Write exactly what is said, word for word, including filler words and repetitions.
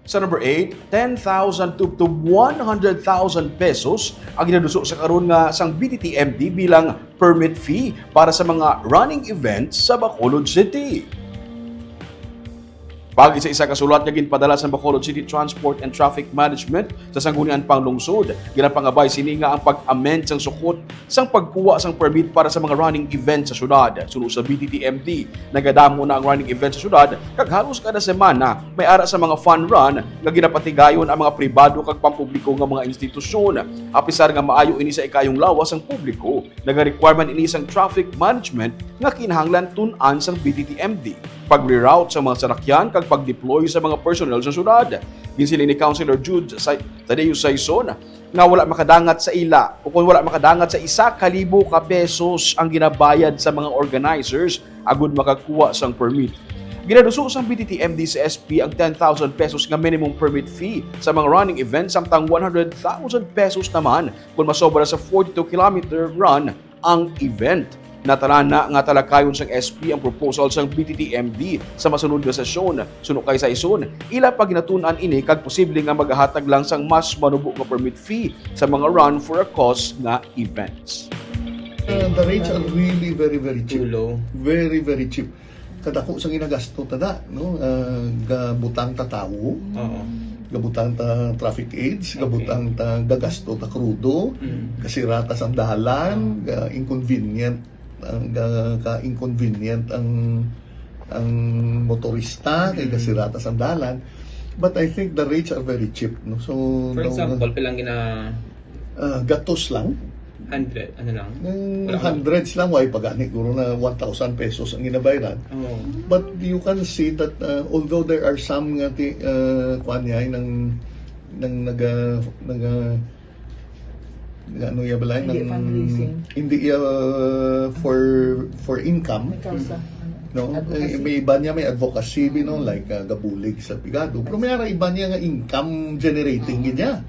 Sa number eight, ten thousand tubtob one hundred thousand pesos ang ginaduso sa karon nga sang B T T M D bilang permit fee para sa mga running events sa Bacolod City. Pag isa-isa ka sulat nga ginpadala sa Bacolod City Transport and Traffic Management sa Sangguniang Panglungsod, ginapangabay sini nga ang pag-amend sang sukot sang pagkuha sang permit para sa mga running event sa syudad. Suno sa B T T M D, nagadamo na ang running event sa syudad, kag halos kada semana may ara sa mga fun run nga ginapatigayon ang mga pribado kag pampubliko nga mga institusyon. Apisar nga maayo ini sa ikaayong lawas sang publiko, naga-requirement ini sang traffic management nga kinahanglan tun-an sang B T T M D, pag-reroute sa mga salakyan kag pag-deploy sa mga personnel sa syudad. Ginsiling ni Councilor Jude Sa-, Tadeo Saison nga wala makadangat sa ila o kung wala makadangat sa isa ka libo ka pesos ang ginabayad sa mga organizers agud makakuha sang permit. Ginaduso sang B T T M D sa S P ang ten thousand pesos nga minimum permit fee sa mga running events, samtang one hundred thousand pesos naman kung masobra sa forty-two kilometer run ang event. Natalana nga talakayon sang S P ang proposal sang B T T M D sa masunod nga sesyon. Suno kay Saison, ila pa ginatun-an ini kag posible nga magahatag lang sang mas manubo nga permit fee sa mga run for a cause nga events. Uh, the rates are really very, very cheap. Too low. Very, very cheap. Kadako sa ginagasto ta da, no? Uh, gabutang ta tawo, Oo. gabutang ta traffic aids, Okay. gabutang ta gagasto ta krudo, Mm. kasira ta sang dalan, ga inconvenient, ang ga ka inconvenient ang ang motorista kay Mm. kasira ta sang dalan. But I think the rates are very cheap, no? So For daw- example, pilang gina Ah, gatos lang. hundred, ano lang? Ng Wala ka- hundreds lang, way pagani guro na one thousand pesos ang ginabayaran. Oo. But you can see that uh, although there are some nga ti, uh, kuan niya, nang nang naga naga naga- ano ya balay Hindi nang fundraising. Hindi ya uh, for for income, May kausa. no? Advocacy. Eh, may iba niya may advocacy, you know, like uh, gabulig sa pigado. Pero may ara iba niya nga income generating Oo. gid niya.